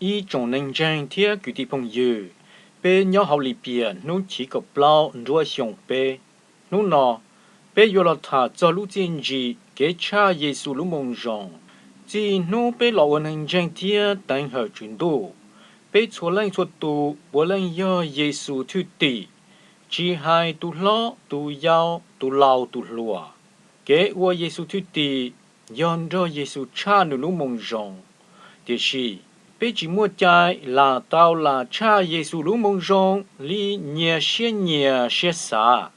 Ib tsoom neeg ntseeg thiab kwv tij phooj ywg, peb nyob hauv Lipias hnub chiv kaum plaub nruab xyoo peb. Hnub no, peb yuav los tham txog lub txiaj ntsim kev tshaj Yexus lub Moo Zoo. Txij hnub peb los ua neeg ntseeg thiab teev hawm Tswv Ntuj, peb txhua leej txhua tus puav leej yog Yexus thwj tim, tsis hais tus hlob tus yau, tus laus tus hluas. Kev ua Yexus thwj tim yog nrog Yexus tshaj Nws lub Moo Zoo. Tiam sis, peb tsis muaj cai lam tau lam tshaj Yexus lub Moo Zoo li nyias siab nyias siab xav.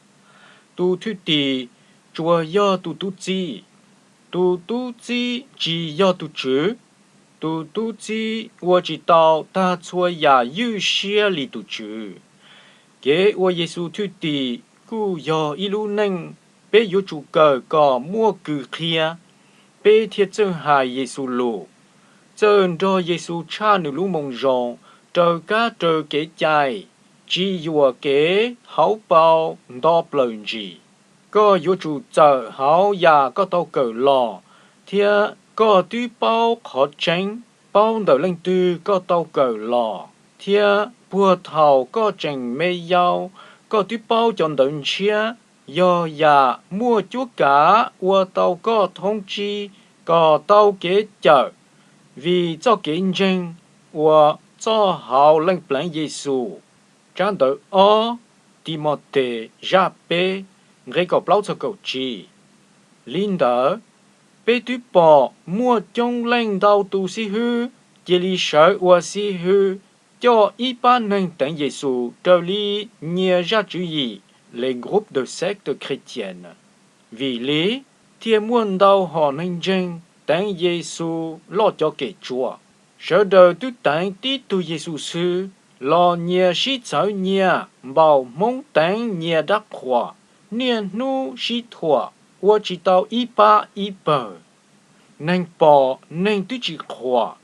Tus thwj tim tsuas yog tus tub txib. Tus tub txib tsis yog tus Tswv. Tus tub txib ua tsis tau tag txhua yam ywj siab li tus Tswv. Kev ua Yexus thwj tim kuj yog ib lub neej peb yuav tsum kawm kom muaj kws qhia, peb thiaj txawj hais Yexus lus, txawj nrog Yexus tshaj Nws lub Moo Zoo raws kab raws kev cai, tsis yuam kev hauv paus nto plaws ntsis. Koj yuav tsum txawm hauv yam koj tau kawm los, thiab koj twb paub qhov tseeb, paub ntawm leej twg koj tau kawm los, thiab puag thaum koj tseem me yau, koj twb paub cov ntawv ntshiab, yog yam muaj cuab kav ua tau koj thoob tsib kom tau kev cawm vim txoj kev ntseeg uas txoj hauv Leej Pleev Yexus. Tsab ntawv ob Timothes zaj peb nqe kaum plaub txog kaum tsib. Li ntawd, peb twb pom muaj coob leej ntau tus xib hwb cia li sawv ua xib hwb coj ib pab neeg teev Yexus raws li nyias zaj tswv yim, les groupes de sectes chrétiennes. Vim li, thiaj muaj ntau hom neeg ntseeg teev Yexus loj cov kem tsua. Sawv daws twb teev tib tug Yexus xwb los nyias sib txhawv nyias npaum Hmoob teev nyias rab qhuas, niaj hnub sib thuam ua tsis tau ib pab ib pawg. Neeg pom neeg twb tsis qhuas,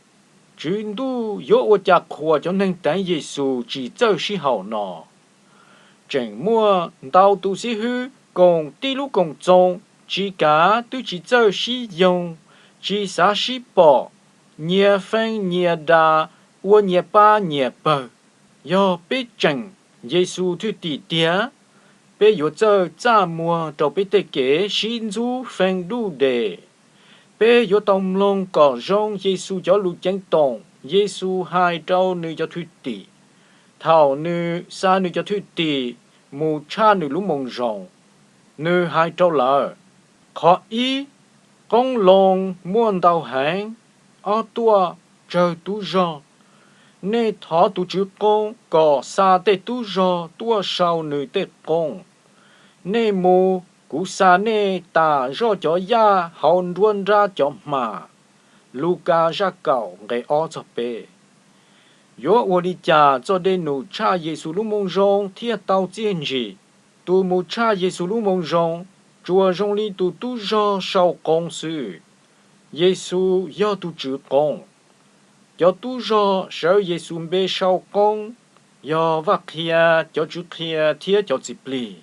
Tswv Ntuj yuav ua cas qhuas cov neeg teev Yexus tsis txawj sib haum no? Tseem muaj ntau tus xib hwb koom tib lub koom txoos tsis kav twb tsis txawj sib yoog, tsis xav sib pom, nyias fee nyias das, ua nyias pab nyias pawg. Yog peb tseem Yexus thwj tim tiag, peb yuav txawj txaj muag rau peb tej kev sib ntxub fee duj des. Peb yuav tau mloog kom zoo Yexus cov lus ceev toom Yexus hais rau Nws cov thwj tim thaum Nws xa Nws cov thwj tim mus tshaj Nws lub Moo Zoo. Nws hais rau lawv: Qhov ib, qoob loo muaj ntau heev. Ob tuaj, tsawg tub zog. Nej thov tus tswv qoob kom xa tej tub zog tuaj sau nws tej qoob. Nej mus, kuv xa nej tas zoj cov yaj hauv nruab nrab cov hma. Lukas zaj kaum nqe ob txog peb. Yuav ua li cas txoj dej num tshaj Yexus lub Moo Zoo thiaj tau txiaj ntsig? Tus mus tshaj Yexus lub Moo Zoo tsuas zoo li tus tub zog sau qoob xwb. Yexus yog tus tswv qoob. Cov tub zog sawv Yexus npe sau qoob yog Vaj Qhia, cov Tswv Qhia thiab cov Txiv Plig,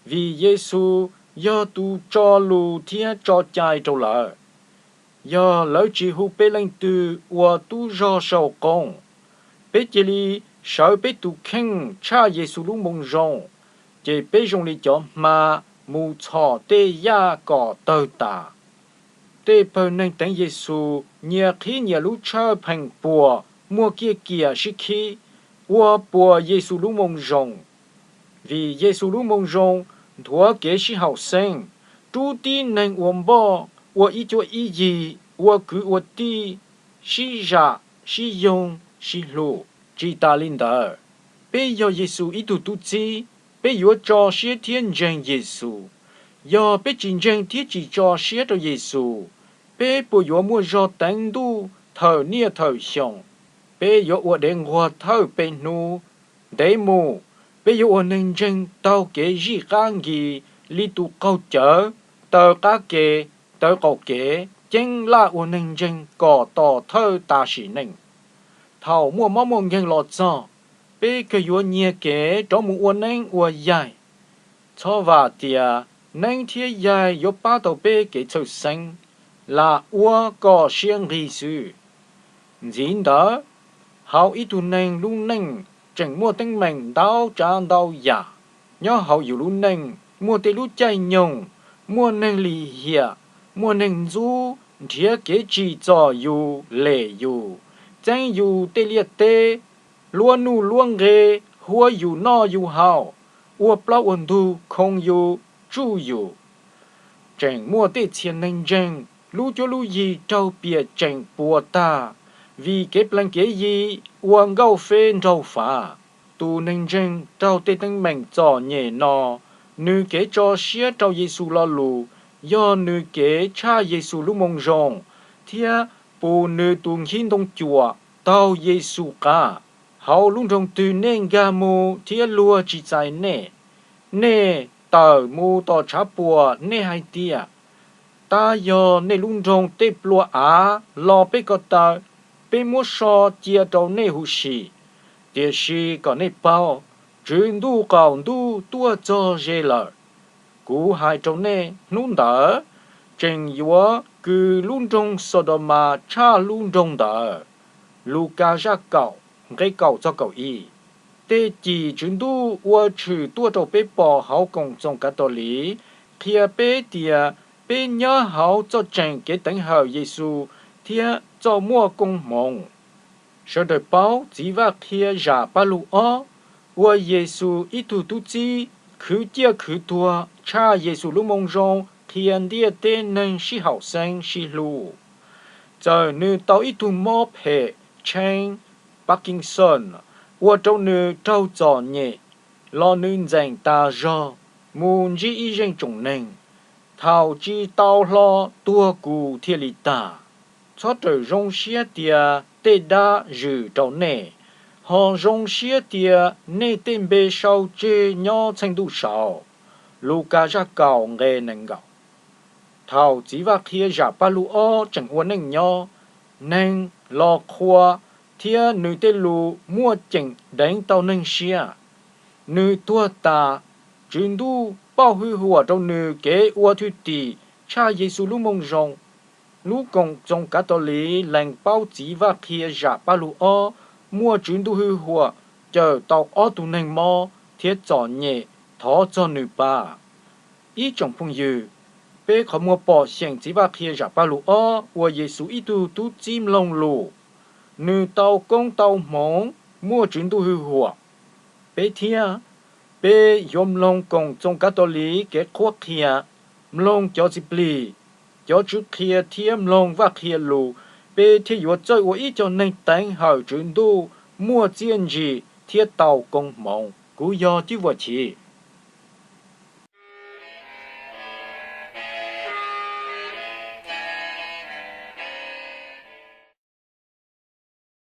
vim Yexus yog tus tso lus thiab tso cai rau lawv. Yog lawv tsis hu peb leej twg ua tub zog sau qoob, peb cia li sawv peb tus kheej tshaj Yexus lub Moo Zoo, ces peb zoo li cov hma mus txhom tej yaj kom tawg tas. Tej pawg neeg teev Yexus nyias qhib nyias lub tshawj pheem puas muaj kiaj kiam sib khib, ua puas Yexus lub Moo Zoo. Vim Yexus lub Moo Zoo nthuav kev sib haum xeeb, rub tib neeg ua npoj, ua ib cuab ib yig, ua kwv ua tij, sib zam, sib yoog, sib hlub. Tsis tas li ntawd, peb yog Yexus ib tug tub txib, peb yuav tso siab thiab ntseeg Yexus. Yog peb tsis ntseeg thiab tsis tso siab rau Yexus, peb puas yuav muaj zog teev Ntuj thawm niaj thawm xyoo? Peb yuav ua dev nquag thawj peb hnub. Ntev mus, peb yuav ua neeg ntseeg taug kev zij qab nkis li tus qaug cawv taw qab ke, taw qaum kev, ceeb laj ua neeg ntseeg kom tos thawj tas sim neej. Thaum muaj mob muaj nkeeg los txog, peb kawg yuav nyiag kev rov mus ua neeb ua yaig. Txhob vam tias neeb thiab yaig yuav pab tau peb kev txhawj xeeb, lam ua kom siab nqig xwb. Ntxiv ntawd, Hauv ib tug neeg lub neej tseem muaj teeb meem ntau tsav ntau yam. Nyob hauv yus lub neej muaj tej lub caij nyoog, muaj neeg lim hiam, muaj neeg ntxub, nrhiav kev tsim txom yus, lem yus, txeeb yus tej liaj teb, luab nuj luab nqe, huab yus noj yus haus, ua plaub ua ntug khoo yus, tsuj yus. Tseem muaj tej txhia neeg ntseeg, lub cuab lub yig raug piam tseem puas tag, vim kev plees kev yi, ua nkauj feb nraug fav. Tus neeg ntseeg raug tej teeb meem txom nyem no, nws kev tso siab rau Yexus lo lus yog nws kev tshaj Yexus lub Moo Zoo, thiab pus nws tus nkhib ntoo cuam taug Yexus qav. Hauv lub nroog twg nej nkag mus thiab luag tsis txais nej, nej tawm mus tom tshav puam, nej hais tias, tab yog nej lub nroog tej plua av los peb ko taw, peb muab so cia rau nej huv si. Tiam sis kom nej paub, Tswv Ntuj qaum ntuj tuaj txog ze lawm. Kuv hais rau nej, hnub ntawd tseem yuav kws lub nroog Xaudomas tshaj lub nroog ntawd. Lukas zaj kaum, nqe kaum txog kaum ib. Tej cim Tswv Ntuj ua tshwm tuaj rau peb pom hauv Koom Txoos Kav Tos Liv qhia peb tias peb nyob hauv txoj tseem kev teev hawm Yexus thiab txoj muaj koob hmoov. Sawv daws paub Txiv Vaj Qhia Zam Paj Lug Ob ua Yexus ib tug tub txib khwv ciaj khwv tuag tshaj Yexus lub Moo Zoo qhia ntiaj teb neeg sib haum xeeb sib hlub. Txawm nws tau ib tug mob phem tshee Parkinson ua rau nws raug txom nyem los nws ntxeem tas zog mus ntsib ib zeej tsoom neeg, thaum tsis tau hlo tuag kuv thiaj li tag. Txhob rawm zoo siab tias tej dab zwm rau nej, ho zoo siab tias nej tej npe sau tseg nyob txheej ntuj saud. Lukas zaj kaum nqe nees nkaum. Thaum Txiv Vaj Qhia Zam Paj Lug Ob tseem ua neej nyob, neeg los qhua thiab nws tej lus muaj ceem deev tau neeg siab. Nws tuag tas, Tswv Ntuj pauj hwj huam rau nws kev ua thwj tim tshaj Yexus lub Moo Zoo. Lub Koom Txoos Kav Tos Liv lees paub Txiv Vaj Qhia Zam Paj Lug Ob muaj Tswv Ntuj hwj huam cawm tau ob tug neeg mob thiab txom nyem thov txog nws pab. Ib tsoom phooj ywg, peb qhov muag pom xyeem Txiv Vaj Qhia Zam Paj Lug Ob ua Yexus ib tug tub txib mloog lus, nws tau koob tau hmoov muaj Tswv Ntuj hwj huam. Peb thiab, peb yuav mloog Koom Txoos Kav Tos Liv kev qhuab qhia, mloog cov txiv plig, cov tswv qhia thiab mloog Vaj Qhia Lus, peb thiaj yuav txawj ua ib co neeg teev hawm Tswv Ntuj muaj txiaj ntsim thiab tau koob hmoov. Kuv yog Cib Vuas Chiv.